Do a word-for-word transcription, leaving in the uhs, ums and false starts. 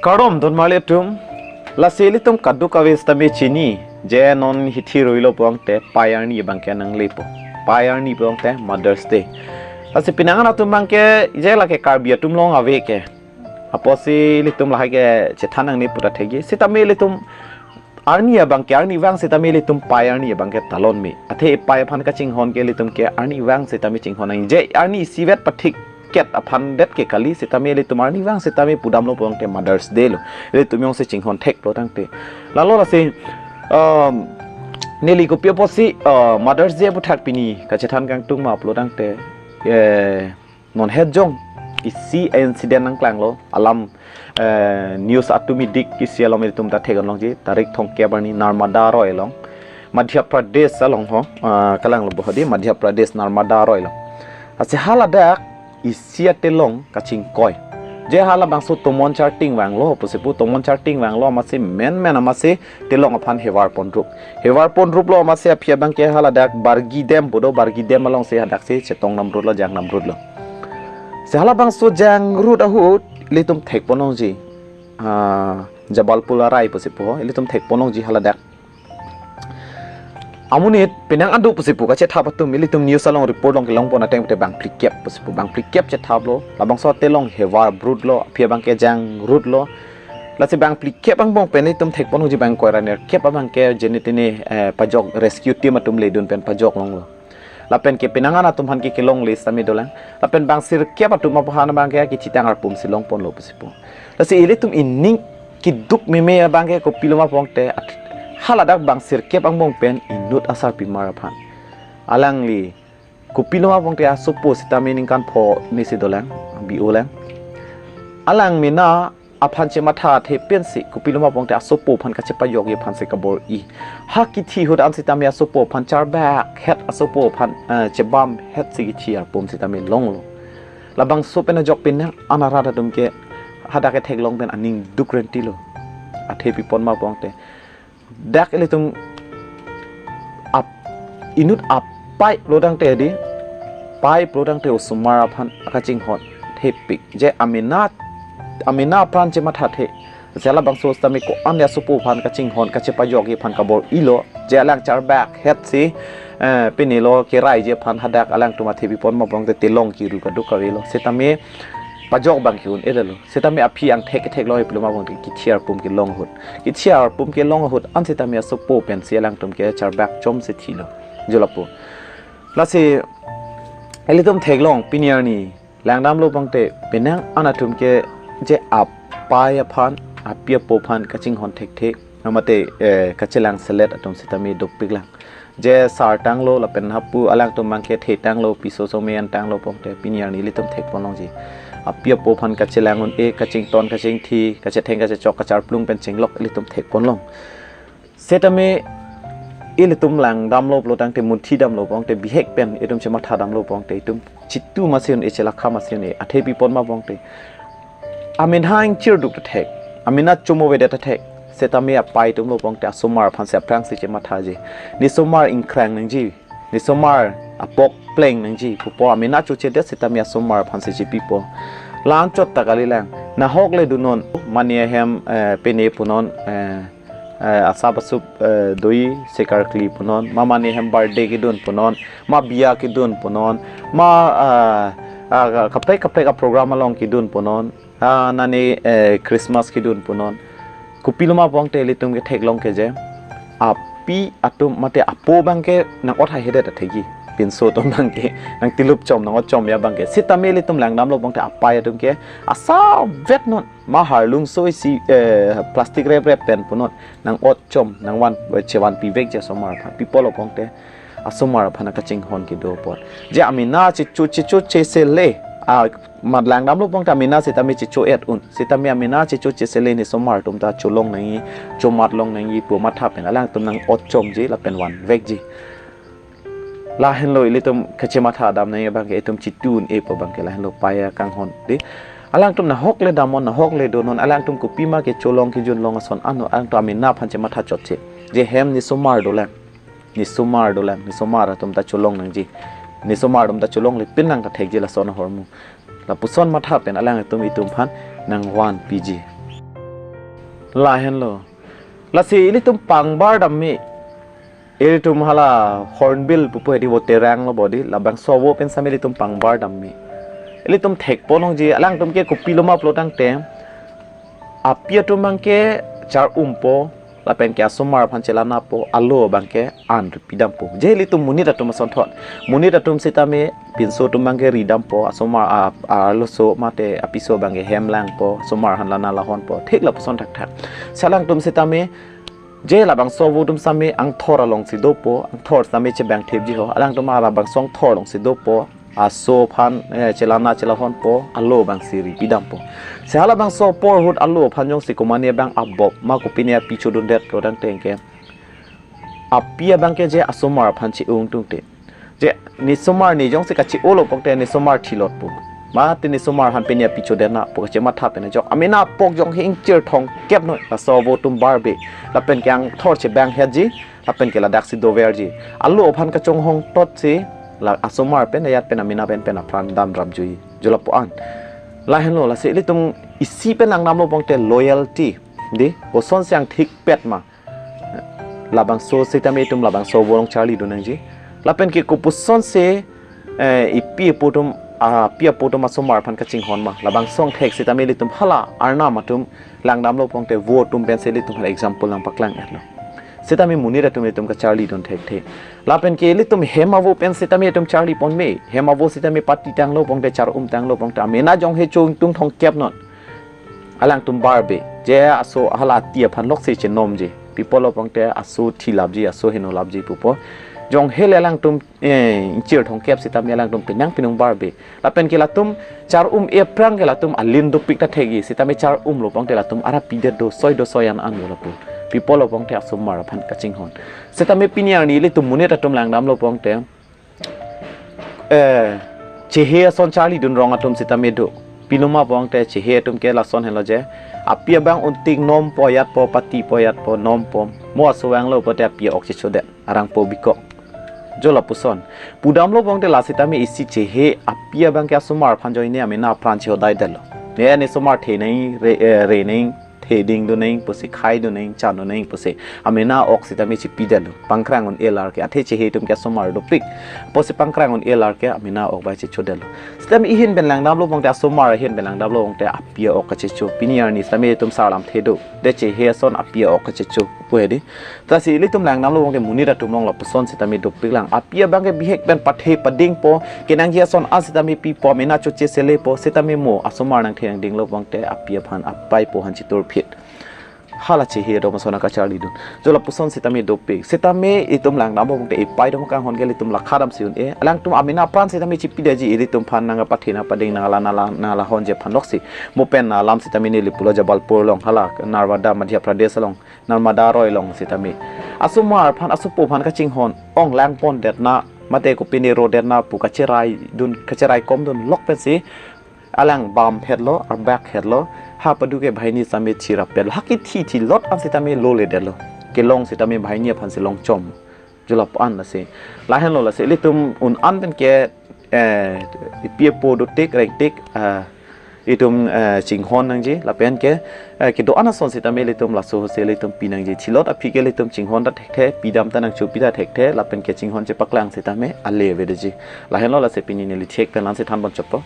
Kardom don marli atum, lasi ilitum kadokave sitame chini, je non hithi ruilo pulote pei arni abangke nanglepo. Pei arni pulote Mother's Day. Lasi penang an atum abangke je lake Karbi atum along ave ke. Apotsi ilitum lahai ke chethan nangne pu ta thekji. Sitame ilitum arni abangke, arnivang sitame ilitum pei arni abangke talon me. Athe pei aphan kachinghon ke ilitum ke arnivang sitame chinghon nangji. Je arni isivet pathik ket aphan det ke kali, sitame ilitum arnivang sitame pudamlo pulote Mother's Day lo. Ilitum jongsi chinghon thekpo tangte. Lalo lasi, um, neli kopi apotsi, uh, Mother's Day aputhak pini kachethan kangtung ma pulo tangte, eh, non het jong isi incident nangklanglo, alam, eh, news atum idik isi along ilitum ta theklongji, tarik thomkep arni Narmada aroi along, Madhya Pradesh along ho, ah, kalanglo bo hadi, Madhya Pradesh Narmada aroi along. Lasi haladak isi atelong kachingkoi. Je halabangso tomon charting vanglo pusi pu, tomon charting vanglo amatsi menmen amatsi telong aphan hevar pondrup. Hevar pondruplo amatsi aphi abangke haladak Bargi Dam pu do, Bargi Dam alongsi hadaksi chetong damrutlo, jang damrutlo. Si halabangso jangrut ahut ilitum thekponlongji. Ah, Jabalpur arai pusi pu, ilitum thekponlongji haladak. Amonit penang adu pusi pu kachethap atum, ilitum news along report along kelongpon ateng te bang phlikep pusi pu, bang phlikep chethaplo, labangso telong hevar brutlo, aphi abangke jangrutlo. Lasi bang phlikep angbong pen ilitum thekponlongji bang ingkoi ra nerkep abangke jeni tini, eh, pajok rescue team atum ledun pen pajoklonglo. Lapen ke penang an atum aphan ke kelongle sitame dolang. Lapen bang sirkep atum aphan abangke kethitang arpum si longponlo pusi pu. Lasi ilitum ining keduk meme abangke kopilo ma pulote at-, haladak bang sirkep angbong pen inut asarpimar aphan. Alangli kopilo ma pulote asopo sitame ningkan pho ni si dolang, bi-o lang. Alang mena aphan chematha athe pensi kopilo ma pulote asopo aphan kachepajokji aphansi kabor-i. Ha kethi ahut an sitame asopo aphan charbak het, asopo aphan, eh, chebam het si kethi arpum sitame longlo. Labangso pen ajok penang an arat atum ke hadak ketheklong pen aning duk rentilo. Athe pipon ma pulote dak ilitum ap-, inut apei pulo tangte di, pei pulo tangte osomar aphan kachinghon thepik. Je amena, amena aphan chemathathe. Je labangso sitame ko-an asopo aphan kachinghon kachepajokji aphan kabor-ilo. Je alang charbak het si, eh, pinilo keraiji aphan hadak alangtum athe pipon ma pulote telong kiru kadokavelo. Sitame pajok bang ke-un-edetlo. Sitame aphi angthek ketheklong ipilo ma pulote kethi arpum kelong ahut. Kethi arpum kelong ahut an sitame asopo pensi alangtum ke charbak chom si thilo. Jo lapu. Lasi ilitum theklong pini arni langdamlo pulote penang an atum ke je apei aphan, api apo aphan kachinghon thekthe, mate, eh, kachelang selet atum sitame dopiklang. Je sar tanglo lapen hapu alangtum abangke the tanglo, piso some an tanglo pulote pini arni ilitum thekponlongji. Api apo aphan kachelang un-e, kachington kachingthi, kachetheng kachechok kacharplung pen chinglok ilitum thekponlong. Setame ilitum langdamlo pulo tangte, munthi damlo pulote, bihek pen itum chematha damlo pulote, itum chitu masi un-e, chelakha masi un-e, athe pipon ma pulote. Amena ingchirduk ta thek, amena chomovedet ta thek. Setame apei atumlo pulote asomar aphansi aphrangsi chemathaji. Nesomar ingkrang nangji, nesomar apok pleng nangji pupo amena chochedet setame asomar aphansi chepipo. La-anchot ta kalilang. Nahok le dunnon, mane ahem, eh, pine punon, eh, eh, asap asup, eh, do-i, sekarkli punon, ma mane ahem birthday kedun punon, ma biya kedun punon, ma, ah, ah, kaprek kaprek aprogram along kedun punon, ah, nane, eh, Christmas kedun punon. Kopilo ma pulote ilitum ketheklong ke je, api atum mate apo abangke nang-ot haihedet athegi. Pinso atum abangke nangtilup chom, nang-ot chom ya abangke. Setame ilitum langdamlo pulote apei atum ke asavet non. Ma harlung so isi, eh, plastic rep rep pen punon. Nang-ot chom, nangvan, chevanpivekji asomar aphan. Pi pulo pulote asomar aphan kachinghon kedo apot. Je amena checho, checho chesele. A, ma langdamlo pulote amena setame checho-et un. Setame amena checho chesele nesomar atum ta cholong nangji, chomatlong nangji pu matha pen alangtum nang-ot chomji lapen vanvekji. Lahenlo ilitum kachematha dam nangji abangke itum chitu un-e pu abangke lahenlo pei akanghon di. Alangtum nahok le damnon, nahok le dunnon, alangtum kopima kecholong kejunlong ason ano, alangtum amena aphan chematha chotche. Je hem nesomar dolang. Nesomar dolang, nesomar atum ta cholong nangji. Nesomar atum ta cholongle pin nang kathekji lason ahormu. Lapuson matha pen alangtum itum aphan nangvanpiji. Lahenlo. Lasi ilitum pangbar dam me. Ilitum hala hornbill pupu hedi voterang lo bodi. Labangso avo pen sitame ilitum pangbar dam me. Ilitum thekpo nangji, alangtum ke kopilo ma pulo tangte, api atum abangke char-umpo, lapen ke asomar aphan chelanapo, alo abangke an ripidampo. Je ilitum monit atum asonthot. Monit atum sitame pinso atum abangke ridampo, asomar a, arloso mate apiso abangke hem langpo, asomar aphan lana lahonpo. Thik lapuson thakthak. Si alangtum sitame, je labangso avo atum sitame angthor alongsi dopo, angthor sitame chebang thepji ho, alangtum labangso angthor alongsi dopo, aso aphan, eh, chelana chelahonpo, alo abangsi ripidampo. Si halabangso apor ahut alo aphan jongsi komane abang abop ma kopine api chodundet pulo tangte ke, api abangke je asomar aphan che-o tangte, je nesomar ne jongsi kache-olo pulote nesomar thilotpo. Mate nesomar aphan pine api chodetnapo kachematha pen ajok. Amena apok jonghe ingchir thomkep noi, laso avo atum barbe. Lapen ke angthor chebang hetji, lapen ke ladaksi doverji. Alo aphan kachonghong totsi, la asomar pen ajat pen amena pen pen apran damrapjui. Jo lapu-an. Lahenlo, lasi ilitum isi pen langdamlo pulote loyalty. Di, kosonsi angthikpet ma. Labangso sitame itum labangso avo along charlidun nangji. Lapen ke kopusonsi, eh, ipi apo atum, ah, api apo atum asomar aphan kachinghon ma. Labangso angthek sitame ilitum hala arnam atum langdamlo pulote avo atum pensi ilitum hala example nangpaklang-etlo. Sitame monit atum itum kacharlidun thekthe. Lapen ke ilitum hem avo pen sitame itum charlipon me. Hem avo sitame pati tanglo pulote char-um tanglo pulote amena jonghe cho ingtung thomkep non. Alangtum barbe. Je aso hala ati aphan loksi chenomji. Pi apotlo pulote aso thilapji, aso henolapji pupo. Jonghe le alangtum, eh, ingchir thomkep sitame alangtum penang penung barbe. Lapen ke latum char-um aphrang ke latum alin dopik ta thekji. Sitame char-umlo pulote latum ara pidet do soi do soi an an jo lapu. Pi apotlo pulote asomar aphan kachinghon. Sitame pini arni ilitum monit atum langdamlo pulote, eh, chehe ason charlidun rong atum sitame do. Pilo ma pulote chehe atum ke lason helo je. Api abang untik nompo ajatpo, patipo ajatpo, nompo. Mo aso vanglo pulote api ok chechodet. Arangpo bikok. Jo lapuson. Pudamlo pulote la sitame isi chehe api abangke asomar aphan ajoine amena apran chehodaidetlo. Ne nesomar the nangji, re, eh, re nangji, thedingdun nangji pusi, khaidun nangji, chandun nangji pusi. Amena ok sitame chipidetlo. Pangkrang un-elar ke, athe chehe atum ke asomar dopik. Pusi pangkrang un-elar ke amena ok bai chechodetlo. Sitame ihin pen langdamlo pulote asomar ahin pen langdamlo pulote api ok kachecho. Pini arni sitame itum sarlamthe do. De chehe ason api ok kachecho pu hedi. Lasi ilitum langdamlo pulote monit atum along lapuson sitame dopiklang. Api abangke bihek pen pathe padingpo, kenangji ason an sitame pipo, amena choche selepo, sitame mo asomar nangthe nangdinglo pulote api aphan apaipo aphan chiturphit. Hala chehe atum ason kacharlidun. Jo lapuson sitame dopik. Sitame itum langdamlo pulote ipai atum kanghon ke ilitum lakha damsi un-e. Alangtum amena apran sitame chipidetji, ilitum aphan nangpathe nangpading nangla nangla nangla honji aphan loksi. Mo pen alam sitame neli pulo Jabalpur along hala Narmada Madhya Pradesh along. Narmada aroi along sitame. Asomar aphan, asopo aphan kachinghon, ong langpondetna, mate kopine rodetna pu kacheraidun, kacheraikomdun lok pensi, alang bam hetlo, arbak hetlo, ha padu ke banghini sitame chirap hetlo, ha kithi thilot an sitame loledetlo. Kelong sitame banghini aphansi longchom. Jo lapu-an lasi. Lahenlo lasi, ilitum un-an pen ke, eh, ipi apo dotik, rengtik, eh, itum, eh, chinghon nangji, lapen ke, eh, kedo-an ason sitame ilitum laso ahutsi ilitum pinangji. Thilot aphi ke ilitum chinghon ta thekthe, pidam ta nangchopi ta thekthe, lapen ke chinghon chepaklang sitame ale avedetji. Lahenlo lasi pini neli thek pen la-ansi thanpon chotpo.